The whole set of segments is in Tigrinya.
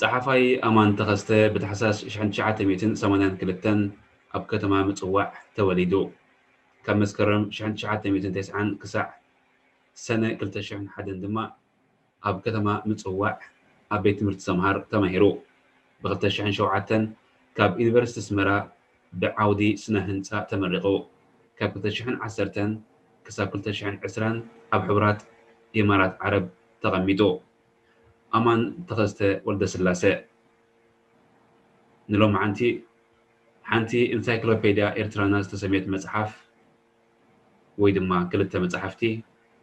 ጸሓፋይ ኣማን ተኸስተ ብታሕሳስ ሽሕን ትሽዓተ ሚእትን ሰማንያን ክልተን ኣብ ከተማ ምጽዋዕ ተወሊዱ። ካብ መስከረም ሽሕን ትሽዓተ ሚእትን ተስዓን ክሳዕ ሰነ ክልተ ሽሕን ሓደን ድማ ኣብ ከተማ ምጽዋዕ ኣብ ቤት ትምህርቲ ሰምሃር ተማሂሩ። ብ ክልተ ሽሕን ሸውዓተን ካብ ዩኒቨርሲቲ ኣስመራ ብዓውዲ ስነ ህንጻ ተመሪቑ። ካብ ክልተ ሽሕን ዓሰርተን ክሳብ ክልተ ሽሕን ዕስራን ኣብ ሕቡራት ኢማራት ዓረብ ተቐሚጡ። ኣማን ተኸስተ ወልደስላሰ ንሎምዓንቲ ሓንቲ ኢንሳይክሎፔድያ ኤርትራና ዝተሰምየት መጽሓፍ ወይ ድማ ክልተ መጽሓፍቲ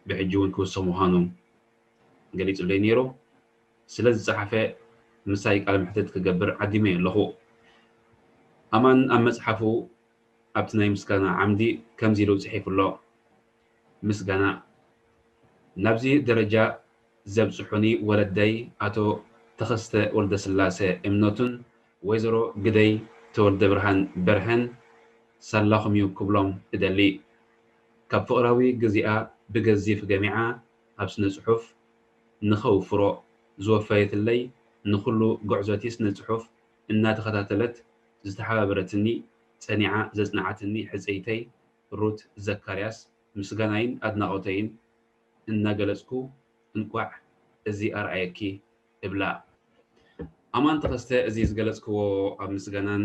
ብሕጂ እውን ክውስኽ ምዃኑ ገሊጹለይ ነይሩ። ስለ ዝጸሓፈ ምሳይ ቃለ መሕትት ክገብር ዓዲመዮ ኣለኹ። ኣማን ኣብ መጽሓፉ ኣብቲ ናይ ምስጋና ዓምዲ ከምዚ ኢሉ ጽሒፉ ኣሎ። ምስጋና ናብዚ ደረጃ ዘብጽሑኒ ወለደይ ኣቶ ተኸስተ ወልደስላሰ እምነቱን ወይዘሮ ግደይ ተወልደብርሃን በርሀን ሳላኹም'ዩ ክብሎም እደሊ። ካብ ፍቕራዊ ግዜኣ ብገዚፍ ገሚዓ ኣብ ስነ ጽሑፍ ንኸውፍሮ ዝወፈየትለይ፣ ንኹሉ ጉዕዞ'ቲ ስነ ጽሑፍ እናተኸታተለት ዝተሓባበረትኒ፣ ጸኒዓ ዘጽንዓትኒ ሕጽይተይ ሩት ዘካርያስ ምስጋናይን ኣድናቖተይን እናገለጽኩ፣ እንቋዕ እዚ ኣርኣየኪ እብላ። ኣማን ተኸስተ እዚ ዝገለጽክዎ ኣብ ምስጋናን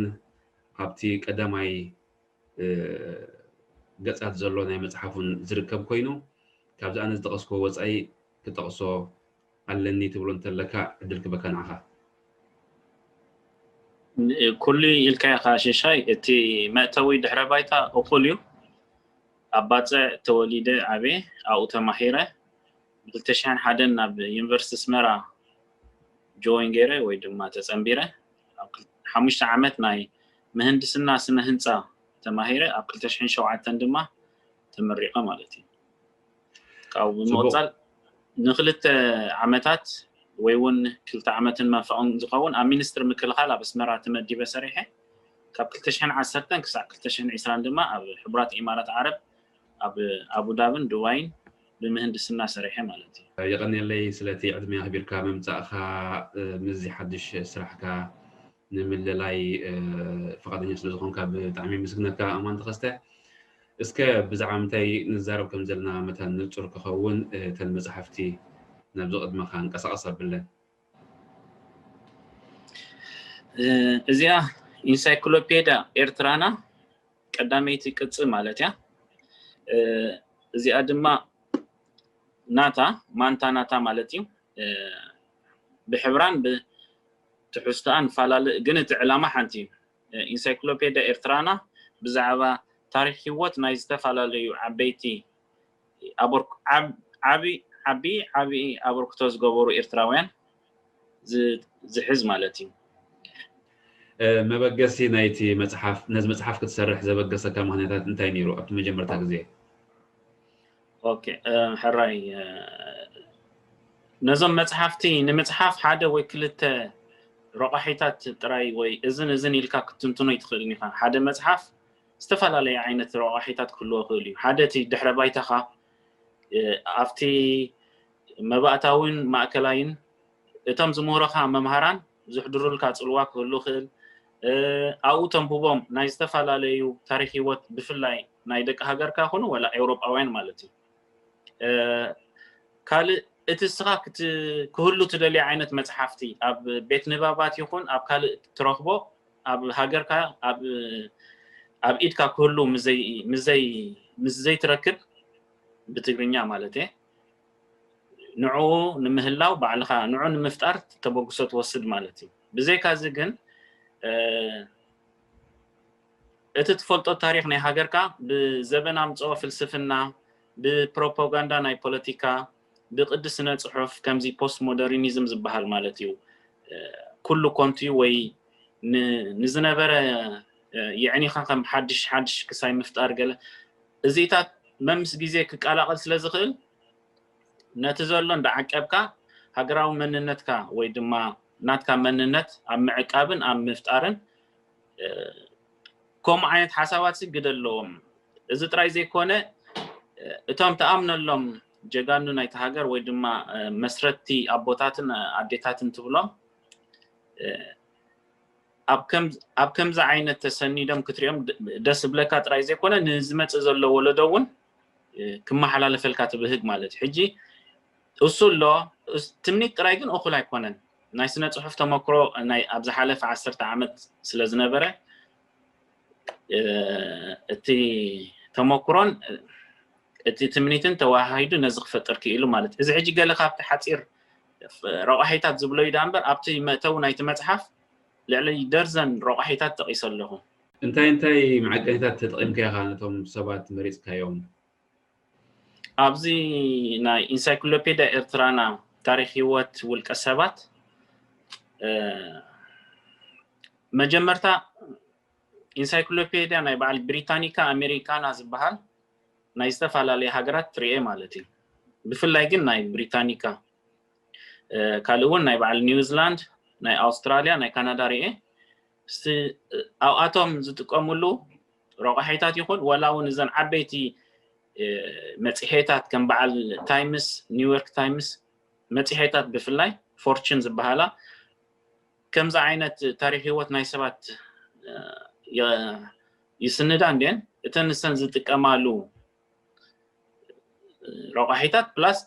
ኣብቲ ቀዳማይ፣ እ፣ ገጻት ዘሎ ናይ መጽሓፉን ዝርከብ ኮይኑ፣ ካብዚ ኣነ ዝጠቐስክዎ ወጻኢ ክጠቕሶ ኣለኒ ትብሎ እንተለካ ዕድል ክበካ ንዓኻ። ኩሉ ኢልካ ኢኻ ሽሻይ። እቲ መእተዊ ድሕረ ባይታ እኹል እዩ። ኣብ ባጽዕ ተወሊደ ዓብየ፣ ኣብኡ ተማሂረ። ብ ክልተ ሽሕን ሓደን ናብ ዩኒቨርሲቲ ኣስመራ ጆይን ገይረ ወይ ድማ ተጸንቢረ። ኣብ ክል-፣ ሓሙሽተ ዓመት ናይ ምህንድስና ስነ ህንጻ ተማሂረ፣ ኣብ ክልተ ሽሕን ሸውዓተን ድማ ተመሪቐ ማለት እዩ። ካብኡ ብምቕጻል ንክልተ ዓመታት ወይ እውን ክልተ ዓመትን መንፈቕን ዝኸውን ኣብ ሚኒስትሪ ምክልኻል ኣብ ኣስመራ ተመዲበ ሰሪሐ። ካብ ክልተ ሽሕን ዓሰርተን ክሳዕ ክልተ ሽሕን ዕስራን ድማ ኣብ ሕቡራት ኢማራት ዓረብ ኣብ ኣቡዳብን ዱባይን ብምህንድስና ሰሪሐ ማለት እዩ። የቐንየለይ ስለቲ ዕድመ ኣኽቢርካ ምምጻእኻ፣ እ፣ ምስዚ ሓድሽ ስራሕካ ንምልላይ፣ እ፣ ፍቓደኛ ስለ ዝኾንካ ብጣዕሚ የመስግነካ ኣማን ተኸስተ። እስከ ብዛዕባ ምንታይ ንዛረብ ከም ዘለና መታን ንጹር ክኸውን፣ እ፣ እተን መጽሓፍቲ ናብዚ ቅድመኻ እንቀሳቐስ ኣብለን። እ፣ እዚኣ ኢንሳይክሎፔድያ ኤርትራና ቀዳመይቲ ቅጺ ማለት እያ። እ፣ እዚኣ ድማ ናታ፣ ማንታ ናታ ማለት እዩ። እ፣ ብሕብራን ብትሕዝቶኣን ፈላለ፣ ግን እቲ ዕላማ ሓንቲ እዩ። እ፣ ኢንሳይክሎፔድያ ኤርትራና ብዛዕባ ታሪኽ ህይወት ናይ ዝተፈላለዩ ዓበይቲ ኣበርክ-፣ ዓብ-፣ ዓቢ፣ ዓቢ፣ ዓቢ ኣበርክቶ ዝገበሩ ኤርትራውያን ዝ-፣ ዝሕዝ ማለት እዩ። እ፣ መበገሲ ናይቲ መጽሓፍ፣ ነዚ መጽሓፍ ክትሰርሕ ዘበገሰካ ምኽንያታት እንታይ ነይሩ ኣብቲ መጀመርታ ግዜ? ኦኬ፣ እ፣ ሕራይ፣ እ፣ ነዞም መጽሓፍቲ ንምጽሓፍ ሓደ ወይ ክልተ ረቋሒታት ጥራይ ወይ እዝን እዝን ኢልካ ክትትንትኖ ኣይትኽእልን ኢኻ። ሓደ መጽሓፍ ዝተፈላለየ ዓይነት ረቋሒታት ክህልዎ ይኽእል እዩ። ሓደ እቲ ድሕረ ባይታኻ፣ እ፣ ኣብቲ መባእታዊን ማእከላይን እቶም ዝምህሩኻ መምሃራን ዝሕድሩልካ ጽልዋ ክህሉ ይኽእል። እ፣ ኣብኡ ተንብቦም ናይ ዝተፈላለዩ ታሪኽ ህይወት ብፍላይ ናይ ደቂ ሃገርካ ይኹኑ ወላ ኤውሮጳውያን ማለት እዩ። እ፣ ካልእ እቲ እስኻ ክት-፣ ክህሉ ትደልዮ ዓይነት መጽሓፍቲ ኣብ ቤት ንባባት ይኹን ኣብ ካልእ ትረኽቦ ኣብ ሃገርካ ኣብ፣ ኣብ ኢድካ ክህሉ ምስ ዘይ-፣ ምስ ዘይ-፣ ምስ ዘይትረክብ ብትግርኛ ማለት እየ ንዕኡ ንምህላው ባዕልኻ ንዕኡ ንምፍጣር ተበግሶ ትወስድ ማለት እዩ። ብዘይካዚ ግን፣ እ፣ እቲ ትፈልጦ ታሪኽ ናይ ሃገርካ ብዘበን ኣምጽኦ ፍልስፍና፣ ብፕሮፓጋንዳ ናይ ፖለቲካ፣ ብቅዲ ስነ ጽሑፍ ከምዚ ፖስት ሞደርኒዝም ዝበሃል ማለት እዩ። እ፣ ኩሉ ኮንቱ እዩ ወይ ን-፣ ንዝነበረ፣ እ፣ የዕኒኻ ከም ሓድሽ ሓድሽ ክሳይ ምፍጣር ገለ እዚታት መምስ ግዜ ክቀላቐል ስለ ዝኽእል ነቲ ዘሎ እንዳዓቀብካ ሃገራዊ መንነትካ ወይ ድማ ናትካ መንነት ኣብ ምዕቃብን ኣብ ምፍጣርን፣ እ፣ ከምኡ ዓይነት ሓሳባት ሲ ግደ ኣለዎም። እዚ ጥራይ ዘይኮነ፣ እ፣ እቶም ተኣምነሎም ጀጋኑ ናይቲ ሃገር ወይ ድማ፣ እ፣ መስረትቲ ኣቦታትን ኣዴታትን ትብሎም ኣብ ከምዚ ዓይነት ተሰኒዶም ክትሪኦም ደስ ዝብለካ ጥራይ ዘይኮነ ንዝመፅእ ዘሎ ወለዶ እውን ክመሓላለፈልካ ትብህግ ማለት እዩ። ሕጂ እሱ ኣሎ። ትምኒት ጥራይ ግን እኹል ኣይኮነን። ናይ ስነ ፅሑፍ ተመክሮ ናይ ኣብ ዝሓለፈ ዓሰርተ ዓመት ስለ ዝነበረ እቲ ተመክሮን እቲ ትምኒትን ተወሃሂዱ ነዚ ክፈጥር ክኢሉ ማለት እዩ። እዚ ሕጂ ገለ ካብቲ ሓፂር ረቋሒታት ዝብሎ እዩ ዳ እምበር ኣብቲ መእተዊ ናይቲ መፅሓፍ ልዕሊ ደርዘን ረቋሒታት ጠቒሰ ኣለኹ። እንታይ እንታይ መዐቀኒታት ተጠቒምካ ኢኻ ነቶም ሰባት መሪፅካዮም? ኣብዚ ናይ ኢንሳይክሎፔድያ ኤርትራና ታሪክ ህይወት ውልቀ ሰባት መጀመርታ ኢንሳይክሎፔድያ ናይ በዓል ብሪታኒካ ኣሜሪካና ዝበሃል ናይ ዝተፈላለዩ ሃገራት ትርኤ ማለት እዩ። ብፍላይ ግን ናይ ብሪታኒካ ካልእ እውን ናይ በዓል ኒውዚላንድ፣ ናይ ኣውስትራልያ፣ ናይ ካናዳ ርኤ ኣብኣቶም ዝጥቀምሉ ረቋሒታት ይኹን ዋላ እውን እዘን ዓበይቲ መፅሄታት ከም በዓል ታይምስ፣ ኒውዮርክ ታይምስ መፅሄታት ብፍላይ ፎርችን ዝበሃላ ከምዚ ዓይነት ታሪክ ህይወት ናይ ሰባት ይስንዳ እንድን እተን ንሰን ዝጥቀማሉ ረቋሒታት ፕላስ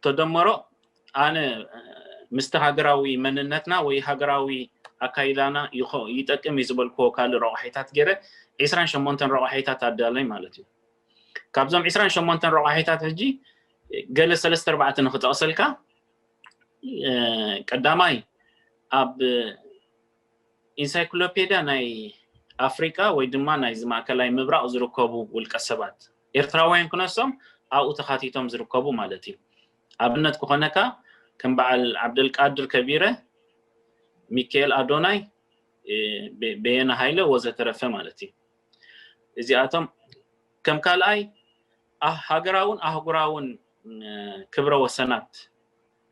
ተደመሮ ኣነ ምስቲ ሃገራዊ መንነትና ወይ ሃገራዊ ኣካይዳና ይጠቅም እዩ ዝበልክዎ ካልእ ረቋሒታት ገይረ ዒስራን ሸሞንተን ረቋሒታት ኣዳለይ ማለት እዩ። ካብዞም ዒስራን ሸሞንተን ረቋሒታት ሕጂ ገለ ሰለስተ ኣርባዕተ ንክጠቕሰልካ ቀዳማይ ኣብ ኢንሳይክሎፔድያ ናይ ኣፍሪቃ ወይ ድማ ናይዚ ማእከላይ ምብራቕ ዝርከቡ ውልቀ ሰባት ኤርትራውያን ክነሶም ኣብኡ ተኻቲቶም ዝርከቡ ማለት እዩ። ኣብነት ክኾነካ ከም በዓል ዓብደልቃድር ከቢረ፣ ሚካኤል ኣዶናይ፣ በየነ ሃይለ ወዘተረፈ ማለት እዩ። እዚኣቶም ከም ካልኣይ ሃገራውን ኣህጉራውን ክብረ ወሰናት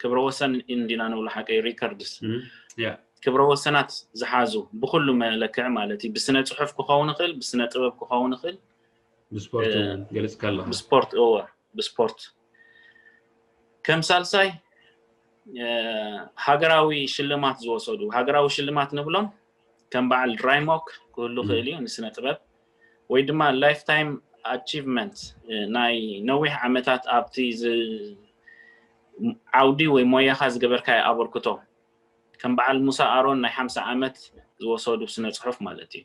ክብረ ወሰን እንዲና ንብሎ ሓቀይ ሪከርድስ ክብረ ወሰናት ዝሓዙ ብኩሉ መለክዕ ማለት እዩ። ብስነ ፅሑፍ ክኸውን ይኽእል፣ ብስነ ጥበብ ክኸውን ይኽእል፣ ብስፖርት እውን ገለፅካ ኣለኻ። ብስፖርት እወ ብስፖርት ከም ሳልሳይ ሃገራዊ ሽልማት ዝወሰዱ ሃገራዊ ሽልማት ንብሎም ከም በዓል ራይሞክ ክህሉ ክእል እዩ ንስነ ጥበብ ወይ ድማ ላይፍ ታይም ኣቺቭመንት ናይ ነዊሕ ዓመታት ኣብቲ ዓውዲ ወይ ሞያኻ ዝገበርካዮ ኣበርክቶ ከም በዓል ሙሳ ኣሮን ናይ ሓምሳ ዓመት ዝወሰዱ ስነ ፅሑፍ ማለት እዩ።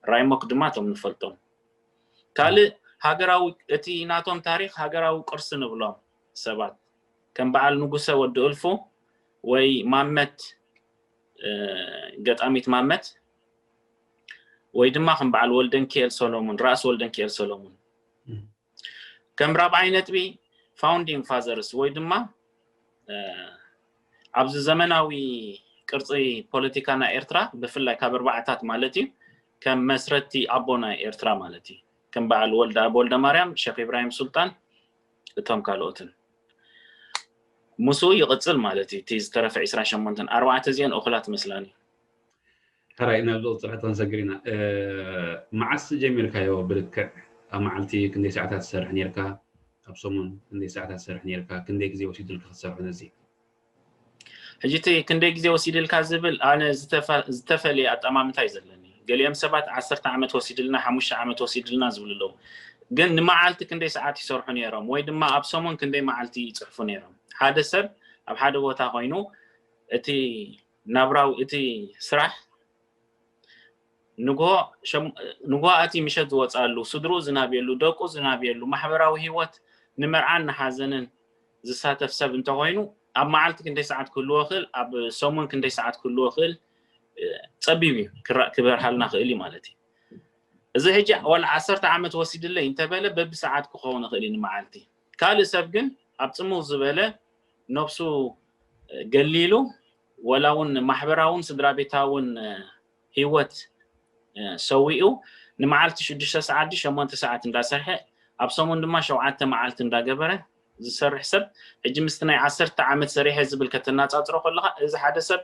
ራይሞክ ድማ እቶም ንፈልጦም ካልእ ሃገራዊ እቲ ናቶም ታሪክ ሃገራዊ ቅርሲ ንብሎም ሰባት ከም በዓል ንጉሰ ወዲ እልፉ ወይ ማመት ገጣሚት ማመት ወይ ድማ ከም በዓል ወልደንኪኤል ሰሎሙን ራእሲ ወልደንኪኤል ሰሎሙን ከም ራብዓይ ነጥቢ ፋውንዲንግ ፋዘርስ ወይ ድማ ኣብዚ ዘመናዊ ቅርፂ ፖለቲካ ናይ ኤርትራ ብፍላይ ካብ ኣርባዓታት ማለት እዩ ከም መስረቲ ኣቦ ናይ ኤርትራ ማለት እዩ ከም በዓል ወልደ ኣብ ወልደ ማርያም ሸክ ኢብራሂም ሱልጣን እቶም ካልኦትን ምስኡ ይቕፅል ማለት እዩ። እቲ ዝተረፈ ዒስራን ሸሞንተን ኣርባዕተ እዚአን እኹላት መስላኒ። ሕራይ ናብ ዝቕፅል ሕቶ ክንሰግር ኢና። መዓስ ጀሚርካዮ ብልክዕ ኣብ መዓልቲ ክንደይ ሰዓታት ትሰርሕ ነርካ? ኣብ ሰሙን ክንደይ ሰዓታት ትሰርሕ ነርካ? ክንደይ ግዜ ወሲዱልካ ክትሰርሖ ነዚ? ሕጂ እቲ ክንደይ ግዜ ወሲድልካ ዝብል ኣነ ዝተፈለየ ኣጠማምታ እዩ ዘለኒ። ገሊኦም ሰባት ዓሰርተ ዓመት ወሲድልና ሓሙሽተ ዓመት ወሲድልና ዝብሉ ኣለዉ። ግን ንመዓልቲ ክንደይ ሰዓት ይሰርሑ ነይሮም ወይ ድማ ኣብ ሰሙን ክንደይ መዓልቲ ይፅሕፉ ነይሮም? ሓደ ሰብ ኣብ ሓደ ቦታ ኮይኑ እቲ ናብራዊ እቲ ስራሕ ንግሆ ኣቲ ምሸት ዝወፅኣሉ ስድርኡ ዝናብየሉ ደቁ ዝናብየሉ ማሕበራዊ ሂወት ንመርዓን ንሓዘንን ዝሳተፍ ሰብ እንተኮይኑ ኣብ መዓልቲ ክንደይ ሰዓት ክህልዎ ክእል ኣብ ሰሙን ክንደይ ሰዓት ክህልዎ ክእል ፀቢብ እዩ ክበርሃልና ክእል እዩ ማለት እዩ። እዚ ሕጂ ዋላ ዓሰርተ ዓመት ወሲድለይ እንተበለ በብሰዓት ክኸውን ይኽእል እዩ ንመዓልቲ። ካልእ ሰብ ግን ኣብ ፅምው ዝበለ ነብሱ ገሊሉ ወላ እውን ማሕበራውን ስድራ ቤታውን ህይወት ሰዊኡ ንመዓልቲ ሽዱሽተ ሰዓት ሸሞንተ ሰዓት እንዳሰርሐ ኣብ ሰሙን ድማ ሸውዓተ መዓልቲ እንዳገበረ ዝሰርሕ ሰብ ሕጂ ምስቲ ናይ ዓሰርተ ዓመት ሰሪሐ ዝብል ከተናፃፅሮ ከለካ እዚ ሓደ ሰብ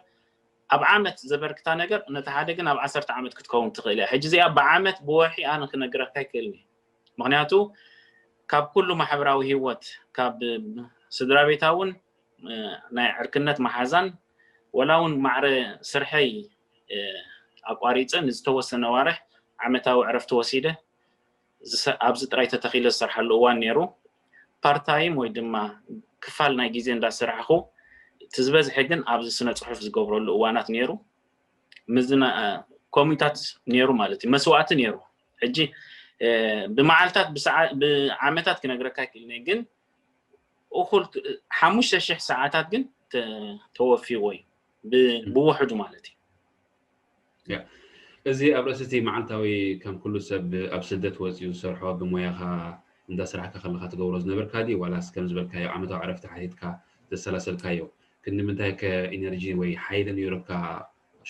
ኣብ ዓመት ዘበርክታ ነገር ነቲ ሓደ ግን ኣብ ዓሰርተ ዓመት ክትከውን ትኽእል እያ። ሕጂ እዚኣ ብዓመት ብወርሒ ኣነ ክነግረካ ይክእልኒ። ምክንያቱ ካብ ኩሉ ማሕበራዊ ህይወት ካብ ስድራ ቤታውን ናይ ዕርክነት መሓዛን ወላ እውን ማዕረ ስርሐይ ኣቋሪፀ ንዝተወሰነ ዋርሕ ዓመታዊ ዕረፍቲ ወሲደ ኣብዚ ጥራይ ተተኺለ ዝሰርሓሉ እዋን ነይሩ። ፓርታይም ወይ ድማ ክፋል ናይ ግዜ እንዳሰራሕኹ፣ እቲ ዝበዝሐ ግን ኣብዚ ስነ ፅሑፍ ዝገብረሉ እዋናት ነይሩ። ምዝና ኮሚታት ነይሩ ማለት እዩ፣ መስዋእቲ ነይሩ። ሕጂ ብመዓልታት ብዓመታት ክነግረካ ይክእል፣ ግን እኩል ሓሙሽተ ሽሕ ሰዓታት ግን ተወፊዎ እዩ፣ ብውሕዱ ማለት እዩ። እዚ ኣብ ርእሲ እቲ መዓልታዊ ከም ኩሉ ሰብ ኣብ ስደት ወፂኡ ዝሰርሖ ብሞያኻ እንዳሰራሕካ ከለካ ትገብሮ ዝነበርካ ድዩ ዋላስ ከም ዝበልካዮ ዓመታዊ ዕረፍቲ ሓቲትካ ዘሰላሰልካዮ? ክንዲ ምንታይ ከ ኢነርጂ ወይ ሓይሊ ነይሩካ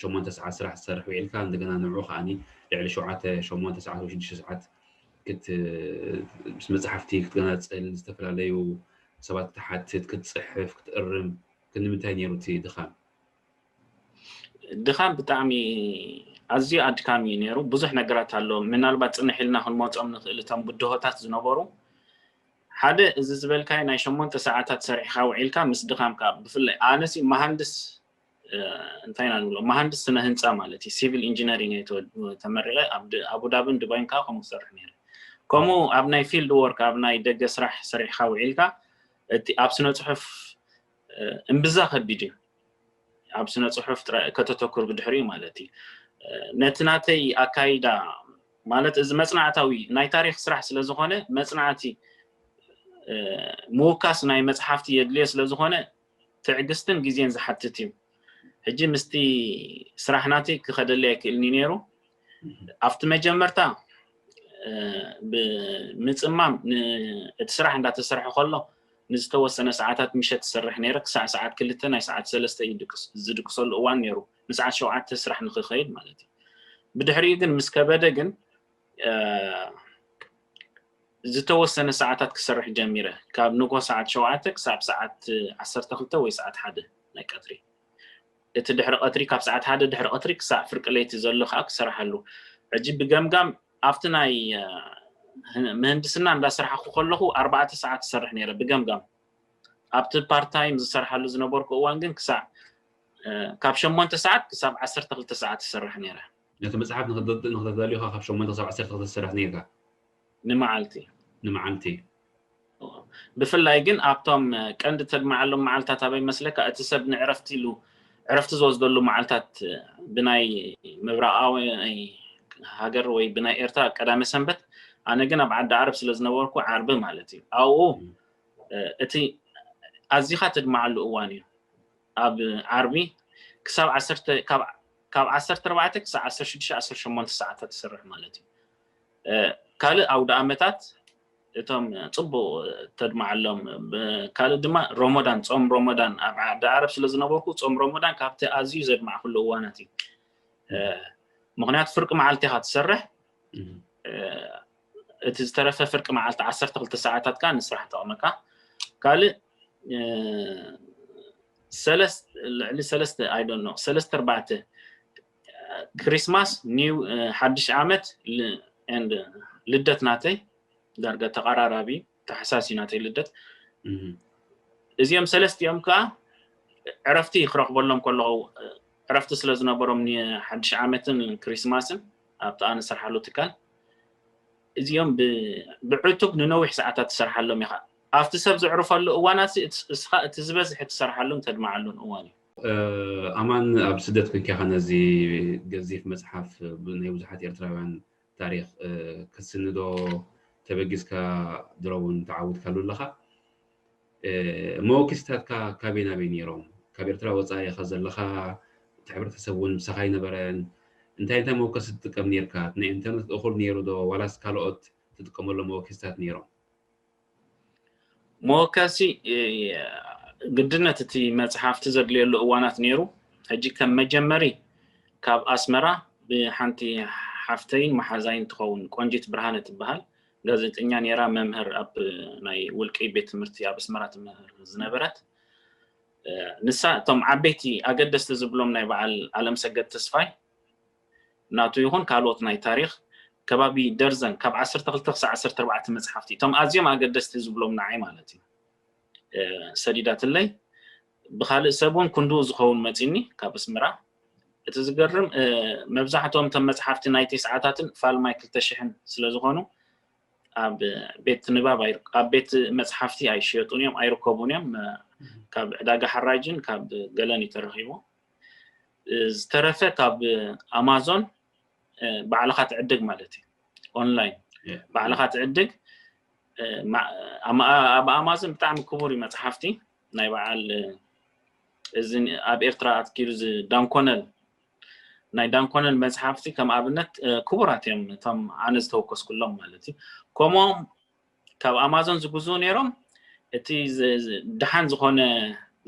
ሸሞንተ ሰዓት ስራሕ ትሰርሕ ውዒልካ እንደገና ንዑ ከዓኒ ልዕሊ ሸውዓተ ሸሞንተ ሰዓት ወይ ሽዱሽተ ሰዓት ምስ መፅሓፍቲ ክትገናፀል፣ ዝተፈላለዩ ሰባት ክትሓትት፣ ክትፅሕፍ፣ ክትእርም? ክንዲ ምንታይ ነይሩ እቲ ድኻም? ድኻም ብጣዕሚ ኣዝዩ ኣድካሚ እዩ ነይሩ። ብዙሕ ነገራት ኣሎ፣ ምናልባት ፅንሕ ኢልና ክንመፆም ንኽእል። እቶም ብድሆታት ዝነበሩ ሓደ እዚ ዝበልካዮ ናይ ሸሞንተ ሰዓታት ሰሪሕካ ውዒልካ ምስ ድኻምካ፣ ብፍላይ ኣነሲ መሃንድስ እንታይ ኢና ንብሎ፣ መሃንድስ ስነ ህንፃ ማለት እዩ፣ ሲቪል ኢንጂነሪንግ ተመሪቐ ኣቡዳብን ዱባይን ከዓ ከምኡ ክሰርሕ ነይረ። ከምኡ ኣብ ናይ ፊልድ ወርክ ኣብ ናይ ደገ ስራሕ ሰሪሕካ ውዒልካ እቲ ኣብ ስነ ፅሑፍ እምብዛ ከቢድ እዩ። ኣብ ስነ ፅሑፍ ከተተኩር ብድሕሪኡ ማለት እዩ። ነቲ ናተይ ኣካይዳ ማለት እዚ መፅናዕታዊ ናይ ታሪክ ስራሕ ስለዝኮነ መፅናዕቲ ምውካስ ናይ መፅሓፍቲ የድልዮ ስለዝኮነ ትዕግስትን ግዜን ዝሓትት እዩ። ሕጂ ምስቲ ስራሕ ናተይ ክኸደለይ ኣይክእልኒ ነይሩ። ኣብቲ መጀመርታ ብምፅማም እቲ ስራሕ እንዳተሰርሐ ከሎ ንዝተወሰነ ሰዓታት ምሸት ዝሰርሕ ነይረ። ክሳዕ ሰዓት ክልተ ናይ ሰዓት ሰለስተ እዩ ዝድቅሰሉ እዋን ነይሩ፣ ንሰዓት ሸውዓተ ስራሕ ንክኸይድ ማለት እዩ። ብድሕሪኡ ግን ምስ ከበደ ግን ዝተወሰነ ሰዓታት ክሰርሕ ጀሚረ፣ ካብ ንግሆ ሰዓት ሸውዓተ ክሳብ ሰዓት ዓሰርተ ክልተ ወይ ሰዓት ሓደ ናይ ቀትሪ። እቲ ድሕሪ ቀትሪ ካብ ሰዓት ሓደ ድሕሪ ቀትሪ ክሳዕ ፍርቂ ለይቲ ዘሎ ከዓ ክሰርሓሉ። ሕጂ ብገምጋም ኣብቲ ናይ ምህንድስና እንዳሰራሕኩ ከለኹ ኣርባዕተ ሰዓት ዝሰርሕ ነይረ ብገምጋም። ኣብቲ ፓርታይም ዝሰርሓሉ ዝነበርኩ እዋን ግን ክሳዕ ካብ ሸሞንተ ሰዓት ክሳብ ዓሰርተ ክልተ ሰዓት ዝሰርሕ ነይረ። ነቲ መፅሓፍ ንክተዳልዩ ካብ ሸሞንተ ክሳብ ዓሰርተ ክልተ ትሰርሕ ነይርካ? ንመዓልቲ ንመዓልቲ። ብፍላይ ግን ኣብቶም ቀንዲ ተድምዓሎም መዓልታት ኣበይ መስለካ? እቲ ሰብ ንዕረፍቲ ኢሉ ዕረፍቲ ዝወስደሉ መዓልታት ብናይ ምብራቃዊ ሃገር ወይ ብናይ ኤርትራ ቀዳመ ሰንበት፣ ኣነ ግን ኣብ ዓዲ ዓረብ ስለ ዝነበርኩ ዓርቢ ማለት እዩ። ኣብኡ እቲ ኣዚኻ ተድምዓሉ እዋን እዩ። ኣብ ዓርቢ ክሳብ ዓሰርተ ካብ ዓሰርተ ኣርባዕተ ክሳብ ዓሰርተ ሽዱሽተ ዓሰርተ ሸሞንተ ሰዓታት ትሰርሕ ማለት እዩ። ካልእ ኣውደ ኣመታት እቶም ፅቡቅ ተድምዓሎም። ካልእ ድማ ሮሞዳን፣ ፆም ሮሞዳን ኣብ ዓዲ ዓረብ ስለ ዝነበርኩ ፆም ሮሞዳን ካብቲ ኣዝዩ ዘድማዕኩሉ እዋናት እዩ። ምክንያቱ ፍርቂ መዓልቲ ኢካ ትሰርሕ፣ እቲ ዝተረፈ ፍርቂ መዓልቲ ዓሰርተ ክልተ ሰዓታት ከዓ ንስራሕ ጠቕመካ። ካልእ ሰለስተ ልዕሊ ሰለስተ I don't know ሰለስተ ኣርባዕተ ክሪስማስ ኒው ሓድሽ ዓመት ልደት ናተይ ዳርጋ ተቐራራቢ ታሕሳስ እዩ ናተይ ልደት። እዚኦም ሰለስቲኦም ከዓ ዕረፍቲ ክረኽበሎም ከለኹ ዕረፍቲ ስለ ዝነበሮም ንሓድሽ ዓመትን ክሪስማስን ኣብቲ ኣነ ዝሰርሓሉ ትካል እዚኦም ብዕቱብ ንነዊሕ ሰዓታት ትሰርሓሎም ኢኻ። ኣብቲ ሰብ ዘዕርፈሉ እዋናት እስኻ እቲ ዝበዝሐ ትሰርሓሉን ተድምዓሉን እዋን እዩ። ኣማን ኣብ ስደት ኮንካ ኢኻ ነዚ ገዚፍ መፅሓፍ ናይ ብዙሓት ኤርትራውያን ታሪክ ክትስንዶ ተበጊስካ ድሮ እውን ተዓዊትካሉ ኣለኻ። መወከሲታትካ ካበይ ናበይ ነይሮም? ካብ ኤርትራ ወፃኢ ኢኻ ዘለኻ፣ እቲ ሕብረተሰብ እውን ምሳኻ ኣይነበረን። እንታይ እንታይ መወከሲ ትጥቀም ነይርካ? ናይ ኢንተርነት እኹል ነይሩ ዶ ዋላስ ካልኦት ትጥቀመሎም መወከሲታት ነይሮም? መወከሲ ግድነት እቲ መፅሓፍቲ ዘድልየሉ እዋናት ነይሩ። ሕጂ ከም መጀመሪ ካብ ኣስመራ ብሓንቲ ሓፍተይን መሓዛይን ትኸውን ቆንጂት ብርሃነ ትበሃል ጋዜጠኛ ነይራ፣ መምህር ኣብ ናይ ውልቂ ቤት ትምህርቲ ኣብ ኣስመራ ትምህር ዝነበረት ንሳ እቶም ዓበይቲ ኣገደስቲ ዝብሎም ናይ በዓል ኣለምሰገድ ተስፋይ ናቱ ይኹን ካልኦት ናይ ታሪኽ ከባቢ ደርዘን ካብ ዓሰርተ ክልተ ክሳብ ዓሰርተ ኣርባዕተ መፅሓፍቲ እቶም ኣዝዮም ኣገደስቲ ዝብሎም ንዓይ ማለት እዩ ሰዲዳትለይ። ብካልእ ሰብ እውን ክንድኡ ዝኸውን መፂኒ ካብ ኣስመራ። እቲ ዝገርም መብዛሕትኦም እቶም መፅሓፍቲ ናይ ቴስዓታትን ፋልማይ ክልተ ሽሕን ስለዝኾኑ ኣብ ቤት ንባብ ኣብ ቤት መፅሓፍቲ ኣይሽየጡን እዮም፣ ኣይርከቡን እዮም። ካብ ዕዳጋ ሓራጅን ካብ ገለን እዩ ተረኪቡ። ዝተረፈ ካብ ኣማዞን ባዕልካ ትዕድግ ማለት እዩ። ኦንላይን ባዕልካ ትዕድግ። ኣብ ኣማዞን ብጣዕሚ ክቡር እዩ መፅሓፍቲ ናይ በዓል እዚ ኣብ ኤርትራ ኣትኪሩ ዳንኮነል ናይ ዳንኮነል መፅሓፍቲ ከም ኣብነት ክቡራት እዮም እቶም ኣነ ዝተወከስኩሎም ማለት እዩ። ከምኦም ካብ ኣማዞን ዝግዝኡ ነይሮም። እቲ ደሓን ዝኾነ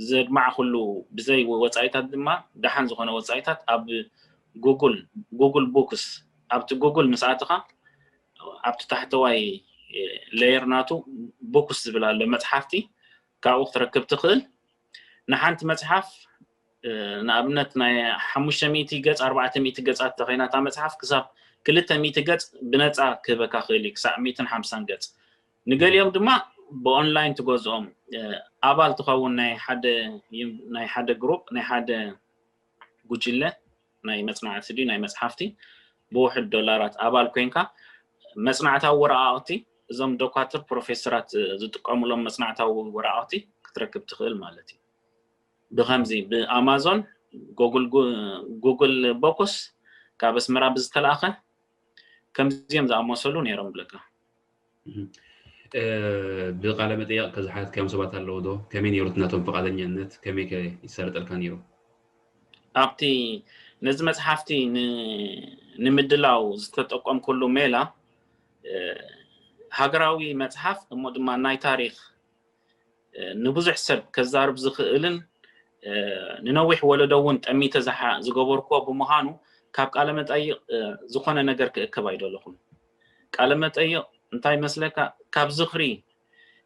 ዘድማዕኩሉ ብዘይ ወፃኢታት ድማ ደሓን ዝኾነ ወፃኢታት ኣብ ጉግል ጉግል ቡክስ ኣብቲ ጉግል ምስ ኣተኻ ኣብቲ ታሕተዋይ ሌየር ናቱ ቡክስ ዝብል ኣሎ መፅሓፍቲ ካብኡ ክትረክብ ትኽእል። ንሓንቲ መፅሓፍ ንኣብነት ናይ ሓሙሽተ ሚእቲ ገፅ ኣርባዕተ ሚእቲ ገፃት ተኸይና እታ መፅሓፍ ክሳብ ክልተ ሚእቲ ገፅ ብነፃ ክህበካ ክእል እዩ ክሳብ ሚእትን ሓምሳን ገፅ። ንገሊኦም ድማ ብኦንላይን ትገዝኦም ኣባል ትኸውን ናይ ሓደ ግሩፕ ናይ ሓደ ጉጅለ ናይ መፅናዕቲ ድዩ ናይ መፅሓፍቲ ብውሕድ ዶላራት ኣባል ኮይንካ መፅናዕታዊ ወረቃቅቲ እዞም ዶኳትር ፕሮፌሰራት ዝጥቀሙሎም መፅናዕታዊ ወረቃቅቲ ክትረክብ ትኽእል ማለት እዩ። ብከምዚ ብኣማዞን ጉግል ቦክስ ካብ ኣስመራ ብዝተላእኸ ከምዚኦም ዝኣመሰሉ ነይሮም ብለካ። ብቃለ መጠየቅ ከዝሓትካዮም ሰባት ኣለዉ ዶ? ከመይ ነይሩ ናቶም ፍቃደኛነት? ከመይ ከ ይሳለጠልካ ነይሩ? ኣብቲ ነዚ መፅሓፍቲ ንምድላው ዝተጠቀምኩሉ ሜላ ሃገራዊ መፅሓፍ እሞ ድማ ናይ ታሪክ ንብዙሕ ሰብ ከዛርብ ዝኽእልን ንነዊሕ ወለዶ እውን ጠሚተ ዝገበርክዎ ብምዃኑ ካብ ቃለ መጠይቕ ዝኾነ ነገር ክእክብ ኣይደለኹን። ቃለ መጠይቕ እንታይ ይመስለካ? ካብ ዝኽሪ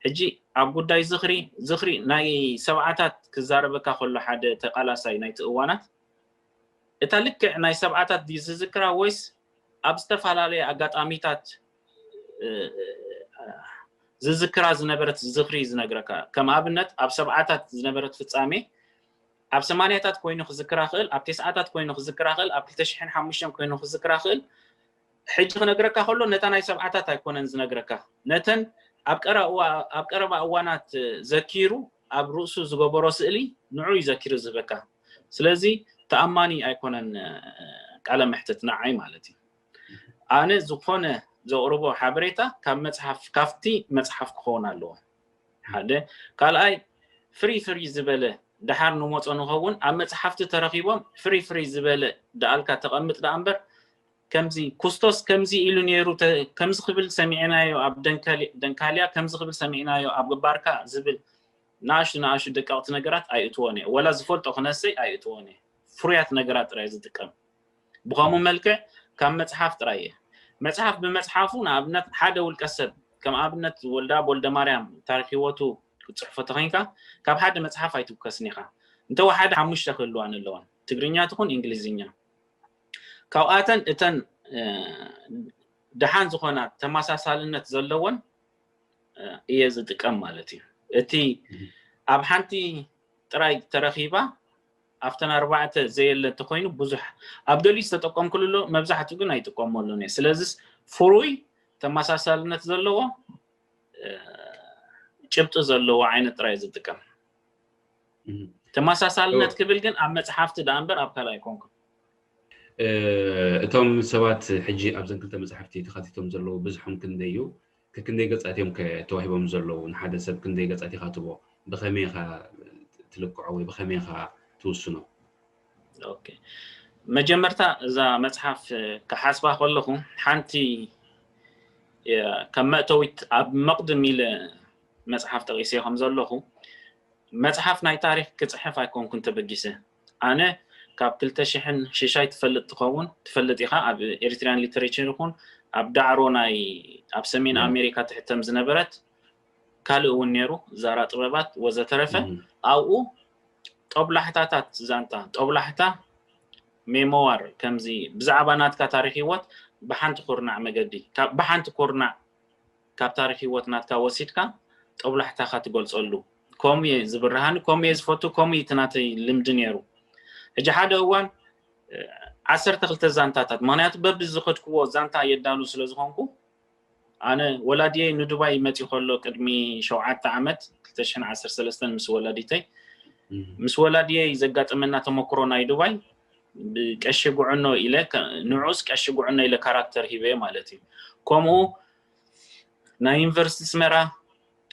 ሕጂ ኣብ ጉዳይ ዝኽሪ ዝኽሪ ናይ ሰብዓታት ክዛረበካ ከሎ ሓደ ተቃላሳይ ናይቲ እዋናት እታ ልክዕ ናይ ሰብዓታት ድዩ ዝዝክራ ወይስ ኣብ ዝተፈላለየ ኣጋጣሚታት ዝዝክራ ዝነበረት ዝኽሪ ዝነግረካ? ከም ኣብነት ኣብ ሰብዓታት ዝነበረት ፍጻሜ ኣብ ሰማንያታት ኮይኑ ክዝክራ ክእል፣ ኣብ ቴስዓታት ኮይኑ ክዝክራ ክእል፣ ኣብ ክልተ ሽሕን ሓሙሽተን ኮይኑ ክዝክራ ክእል። ሕጂ ክነግረካ ከሎ ነታ ናይ ሰብዓታት ኣይኮነን ዝነግረካ፣ ነተን ኣብ ቀረባ እዋናት ዘኪሩ ኣብ ርእሱ ዝገበሮ ስእሊ ንዑ እዩ ዘኪሩ ዝህበካ። ስለዚ ተኣማኒ ኣይኮነን ቃለ መሕትት ንዓይ ማለት እዩ። ኣነ ዝኾነ ዘቕርቦ ሓበሬታ ካብ መፅሓፍ ካብቲ መፅሓፍ ክኸውን ኣለዎ። ሓደ ካልኣይ ፍሪ ፍሪ ዝበለ ደሓር ንመፆ ንኸውን ኣብ መፅሓፍቲ ተረኺቦም ፍሪ ፍሪ ዝበለ ደኣልካ ተቐምጥ ደኣ እምበር ከምዚ ኩስቶስ ከምዚ ኢሉ ነይሩ ከምዚ ክብል ሰሚዕናዮ ኣብ ደንካልያ ከምዚ ክብል ሰሚዕናዮ ኣብ ግባርካ ዝብል ንኣሽቱ ንኣሽቱ ደቀቕቲ ነገራት ኣይእትዎን እየ። ወላ ዝፈልጦ ክነሰይ ኣይእትዎን እየ። ፍሩያት ነገራት ጥራይ ዝጥቀም። ብኸምኡ መልክዕ ካብ መፅሓፍ ጥራይ እየ። መፅሓፍ ብመፅሓፉ ንኣብነት ሓደ ውልቀ ሰብ ከም ኣብነት ወልደኣብ ወልደማርያም ታሪክ ህይወቱ ክትፅሕፎ ተኸይንካ ካብ ሓደ መፅሓፍ ኣይትውከስን ኢኻ። እንተወሓደ ሓሙሽተ ክህልዋን ኣለወን ትግርኛ ትኹን እንግሊዝኛ። ካብኣተን እተን ደሓን ዝኾና ተመሳሳልነት ዘለወን እየ ዝጥቀም ማለት እዩ። እቲ ኣብ ሓንቲ ጥራይ ተረኺባ ኣብተን ኣርባዕተ ዘየለ እንተኮይኑ ብዙሕ ኣብ ገሊኡ ዝተጠቀምኩሉ ኣሎ፣ መብዛሕትኡ ግን ኣይጥቀመሉን እየ። ስለዚስ ፍሩይ ተመሳሳልነት ዘለዎ ጭብጢ ዘለዎ ዓይነት ጥራይ ዝጥቀም። ተመሳሳልነት ክብል ግን ኣብ መፅሓፍቲ ደኣ እምበር ኣብ ካልእ ኣይኮንኩን። እቶም ሰባት ሕጂ ኣብዘን ክልተ መፅሓፍቲ ተኻቲቶም ዘለዉ ብዝሖም ክንደይ እዩ? ከክንደይ ገፃት እዮም ከ ተዋሂቦም ዘለዉ? ንሓደ ሰብ ክንደይ ገፃት ኢኻ ትቦ? ብኸመይ ኢኻ ትልክዖ ወይ ብኸመይ ኢኻ ትውስኖ? መጀመርታ እዛ መፅሓፍ ክሓስባ ከለኹ ሓንቲ ከም መእተዊት ኣብ መቕድም ኢለ መፅሓፍ ጠቒሰ ከም ዘለኹ መፅሓፍ ናይ ታሪክ ክፅሕፍ ኣይኮንኩን ተበጊሰ። ኣነ ካብ ክልተ ሽሕን ሽሻይ ትፈልጥ ትኸውን ትፈልጥ ኢኻ ኣብ ኤሪትሪያን ሊተሬቸር ይኹን ኣብ ዳዕሮ ናይ ኣብ ሰሜን ኣሜሪካ ትሕተም ዝነበረት ካልእ እውን ነይሩ ዛራ ጥበባት ወዘተረፈ ኣብኡ ጦብላሕታታት ዛንታ ጦብላሕታ ሜሞዋር ከምዚ ብዛዕባ ናትካ ታሪክ ህይወት ብሓንቲ ኩርናዕ መገዲ ብሓንቲ ኩርናዕ ካብ ታሪክ ህይወት ናትካ ወሲድካ ጦብላሕታካ ትገልፀሉ ከምኡ እየ ዝብርሃኒ፣ ከምኡ እየ ዝፈቱ፣ ከምኡ እዩ እቲ ናተይ ልምዲ ነይሩ። ሕጂ ሓደ እዋን ዓሰርተ ክልተ ዛንታታት፣ ምክንያቱ በብዝኸድክዎ ዛንታ የዳሉ ስለ ዝኾንኩ፣ ኣነ ወላዲየይ ንዱባይ መፂ ከሎ ቅድሚ ሸውዓተ ዓመት ክልተ ሽሕን ዓሰርተ ሰለስተን ምስ ወላዲተይ ምስ ወላዲየይ ዘጋጠመና ተመክሮ ናይ ዱባይ ብቀሺ ጉዕኖ ኢለ፣ ንዑስ ቀሺ ጉዕኖ ኢለ ካራክተር ሂበ ማለት እዩ። ከምኡ ናይ ዩኒቨርሲቲ ስመራ፣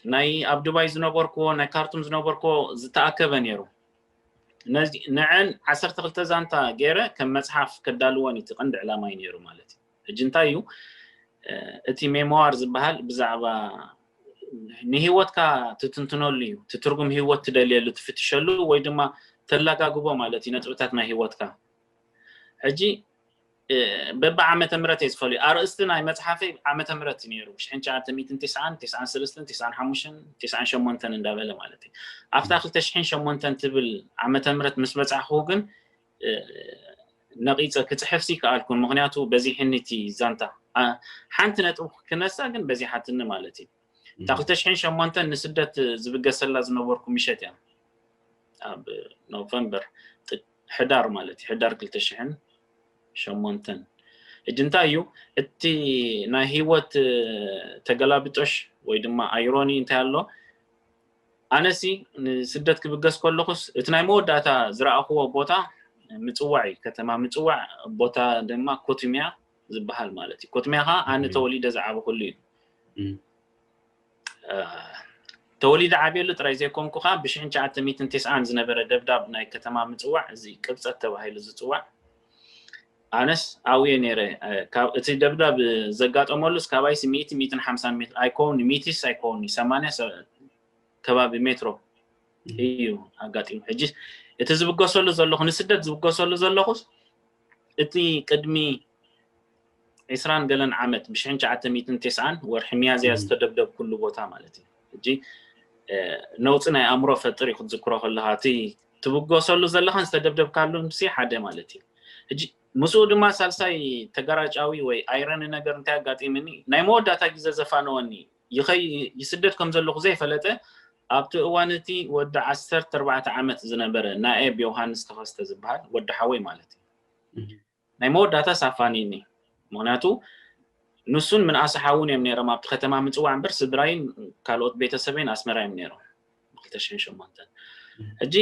ናይ ኣብ ዱባይ ዝነበርክዎ፣ ናይ ካርቱም ዝነበርክዎ ዝተኣከበ ነይሩ። ንዐን ዓሰርተ ክልተ ዛንታ ገይረ ከም መፅሓፍ ከዳልወን እቲ ቀንዲ ዕላማይ ነይሩ ማለት እዩ። ሕጂ እንታይ እዩ እቲ ሜሞዋር ዝበሃል? ብዛዕባ ንህይወትካ ትትንትነሉ እዩ፣ እቲ ትርጉም ህይወት ትደልየሉ፣ ትፍትሸሉ ወይ ድማ ተለጋግቦ ማለት እዩ ነጥብታት ናይ ህይወትካ። ሕጂ በቢ ዓመተ ምህረት እየ ዝፈልዮ። ኣርእስቲ ናይ መፅሓፈይ ዓመተ ምህረት እዩ ነይሩ፣ ሽሕን ትሽዓተ ሚእትን ተስዓን፣ ተስዓን ሰለስተን፣ ተስዓን ሓሙሽተን፣ ተስዓን ሸሞንተን እንዳበለ ማለት እዩ። ኣብታ ክልተ ሽሕን ሸሞንተን ትብል ዓመተ ምህረት ምስ በፃሕኩ ግን ነቂፀ ክፅሕፍ ሲ ከኣልኩን፣ ምክንያቱ በዚሕኒ እቲ ዛንታ። ሓንቲ ነጥብ ክነሳ ግን በዚሓትኒ ማለት እዩ። እታ ክልተ ሽሕን ሸሞንተን ንስደት ዝብገሰላ ዝነበርኩ ምሸት እያ፣ ኣብ ኖቨምበር፣ ሕዳር ማለት እዩ፣ ሕዳር ክልተ ሽሕን ሸሞንተን። ሕጂ እንታይ እዩ እቲ ናይ ህይወት ተገላብጦሽ ወይ ድማ ኣይሮኒ እንታይ ኣሎ? ኣነሲ ንስደት ክብገስ ከለኹስ እቲ ናይ መወዳእታ ዝረኣኽዎ ቦታ ምፅዋዕ እዩ፣ ከተማ ምፅዋዕ፣ ቦታ ድማ ኮትሚያ ዝበሃል ማለት እዩ። ኮትሚያ ከዓ ኣነ ተወሊደ ዝዓበኹሉ እዩ። ተወሊደ ዓብየሉ ጥራይ ዘይኮንኩ ከዓ ብሽሕን ትሽዓተ ሚእትን ተስዓን ዝነበረ ደብዳብ ናይ ከተማ ምፅዋዕ፣ እዚ ቅብፀት ተባሂሉ ዝፅዋዕ፣ ኣነስ ኣብየ ነይረ። እቲ ደብዳብ ዘጋጠመሉስ ካባይስ ሚእቲ፣ ሚእትን ሓምሳን ሜትር ኣይከውን፣ ሚእቲስ ኣይከውን፣ ሰማንያ ከባቢ ሜትሮ እዩ ኣጋጢሙ። ሕጂ እቲ ዝብገሰሉ ዘለኹ፣ ንስደት ዝብገሰሉ ዘለኹስ እቲ ቅድሚ ዒስራን ገለን ዓመት፣ ብሽሕን ትሽዓተ ሚእትን ተስዓን ወርሒ ሚያዝያ ዝተደብደብኩሉ ቦታ ማለት እዩ። ሕጂ ነውፂ ናይ ኣእምሮ ፈጥር እዩ ክትዝክሮ ከለኻ፣ እቲ ትብገሰሉ ዘለኻን ዝተደብደብካሉን ሲ ሓደ ማለት እዩ። ሕጂ ምስኡ ድማ ሳልሳይ ተጋራጫዊ ወይ ኣይረኒ ነገር እንታይ ኣጋጢምኒ፣ ናይ መወዳእታ ግዜ ዘፋነወኒ፣ ይኸይ ይስደድ ከም ዘለኹ ዘይፈለጠ፣ ኣብቲ እዋን እቲ ወዲ ዓሰርተ ኣርባዕተ ዓመት ዝነበረ ናኤብ ዮሃንስ ተኸስተ ዝበሃል ወዲ ሓወይ ማለት እዩ። ናይ መወዳእታ ሳፋኒኒ፣ ምክንያቱ ንሱን ምንኣስ ሓውን እዮም ነይሮም ኣብቲ ከተማ ምፅዋዕ እምበር፣ ስድራይን ካልኦት ቤተሰበይን ኣስመራ እዮም ነይሮም። ክልተ ሽሕን ሸሞንተን። ሕጂ